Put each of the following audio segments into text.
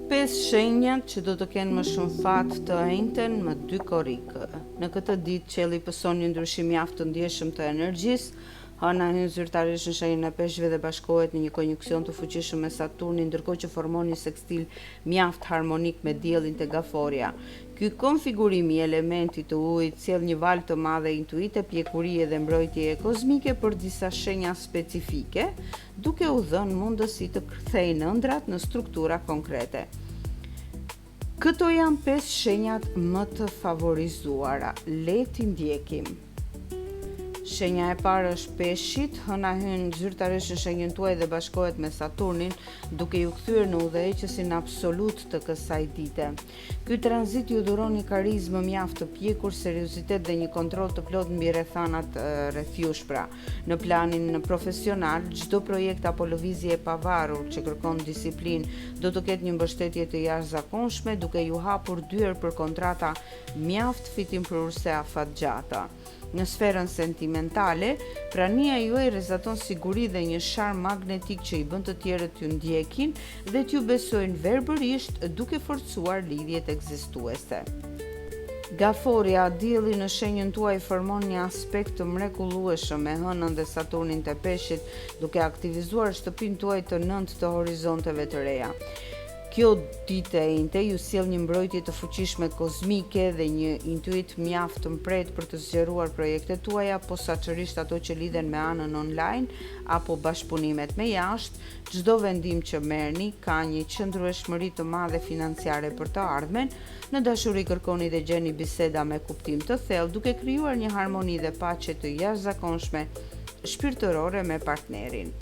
Pesë shenjat që do të kenë më shumë fat të enjten më 2 korrik. Në këtë ditë qielli pëson një ndryshim mjaft të ndjeshëm të energjisë. Hëna hyn zyrtarisht në shenjën e Peshqve dhe bashkohet në një konjunksion të fuqishëm me Saturnin, ndërkohë që formon një sekstil mjaft harmonik me Diellin te Gaforrja. Ky konfigurim i elementit të ujit sjell një valë të madhe intuite, pjekurie dhe mbrojtjeje kozmike për disa shenja specifike, duke u dhënë mundësi të kthejnë ëndrrat në struktura konkrete. Këto janë pesë shenjat më të favorizuara. Le t'i ndjekim. Shenja e parë është Peshqit, hëna hyn zyrtarisht në shenjën tuaj dhe bashkohet me Saturnin, duke ju kthyer në udhëheqësin absolut të kësaj dite. Ky tranzit ju dhuron një karizmë mjaft të pjekur, seriozitet dhe një kontroll të plotë mbi rrethanat rreth jush. Pra, në planin profesional, çdo projekt apo lëvizje e pavarur që kërkon disiplinë do të ketë një mbështetje të jashtëzakonshme, duke ju hapur dyer për kontrata mjaft fitimprurëse afatgjata. Në sferën sentimentale, prania juaj rrezaton siguri dhe një sharm magnetik që i bën të tjerët t'ju ndjekin dhe t'ju besojnë verbërisht, duke forcuar lidhjet ekzistuese. Gaforrja, Dielli në shenjën tuaj formon një aspekt të mrekullueshëm me Hënën dhe Saturnin te Peshqit, duke aktivizuar shtëpinë tuaj të nëntë të horizonteve të reja. Kjo ditë e enjte ju sjell një mbrojtje të fuqishme kozmike dhe një intuitë mjaft të mprehtë për të zgjeruar projektet tuaja, posaçërisht ato që lidhen me anën online apo bashkëpunimet me jashtë. Çdo vendim që merrni ka një qëndrueshmëri të madhe financiare për të ardhmen. Në dashuri kërkoni dhe gjeni biseda me kuptim të thellë, duke krijuar një harmoni dhe paqe të jashtëzakonshme shpirtërore me partnerin.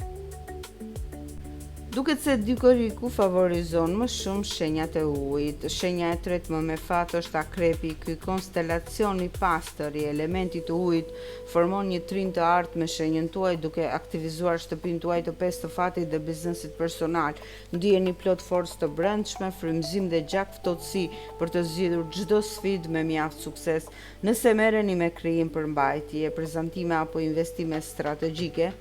Duket se 2 korriku favorizon më shumë shenjat e ujit. Shenja e tretë më me fat është Akrepi. Ky konstelacion i pastër i elementit të ujit formon një trin të artë me shenjën tuaj duke aktivizuar shtëpinë tuaj të pestë të fatit dhe biznesit personal. Ndiheni plot forcë të brendshme, frymëzim dhe gjakftohtësi për të zgjidhur çdo sfidë me mjaft sukses. Nëse merreni me krijim përmbajtje, prezantime apo investime strategjike,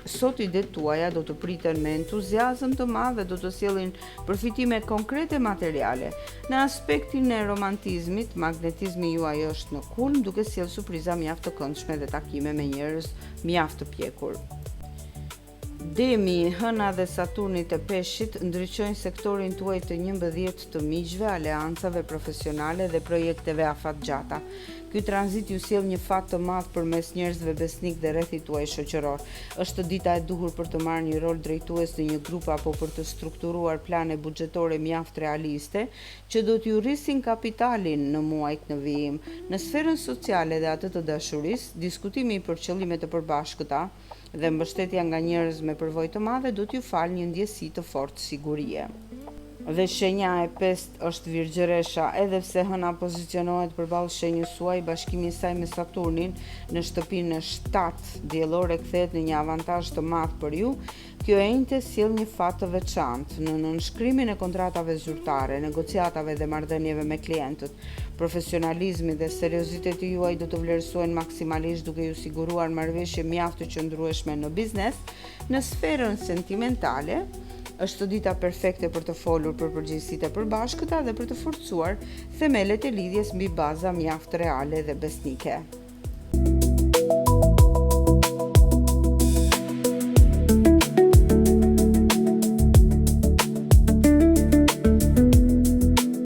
Sot idetë tuaja do të priten me entuziazëm të madh dhe do të sjellin përfitime konkrete materiale. Në aspektin e romantizmit, magnetizmi juaj është në kulm, duke sjellë surpriza mjaft të këndshme dhe takime me njerëz mjaft të pjekur. Demi, Hëna dhe Saturni te Peshqit ndriçojnë sektorin tuaj të 11 të miqve, aleancave profesionale dhe projekteve afatgjata. Ky tranzit ju sjell një fat të madh përmes njerëzve besnikë dhe rrethit tuaj shoqëror. Është dita e duhur për të marrë një rol drejtues në një grup apo për të strukturuar plane buxhetore mjaft realiste, që do t'ju rrisin kapitalin në muajt në vijim. Në sferën sociale dhe atë të dashurisë, diskutimi për qëllime të përbashkëta dhe mbështetja nga njerëz me përvojë të madhe do t'ju falë një ndjesi të fortë sigurie. Dhe shenja e pestë është Virgjëresha. Edhe pse Hëna pozicionohet përballë shenjës suaj, bashkimi i saj me Saturnin në shtëpinë e shtatë diellore kthehet në një avantazh të madh për ju. Kjo e enjte sjell një fat të veçantë në nënshkrimin e kontratave zyrtare, negociatave dhe marrëdhënieve me klientët. Profesionalizmi dhe serioziteti juaj do të vlerësohen maksimalisht duke ju siguruar marrëveshje mjaft të qëndrueshme në biznes. Në sferën sentimentale, është dita perfekte për të folur për përgjegjësitë e përbashkëta dhe për të forcuar themelet e lidhjes mbi baza mjaft reale dhe besnike.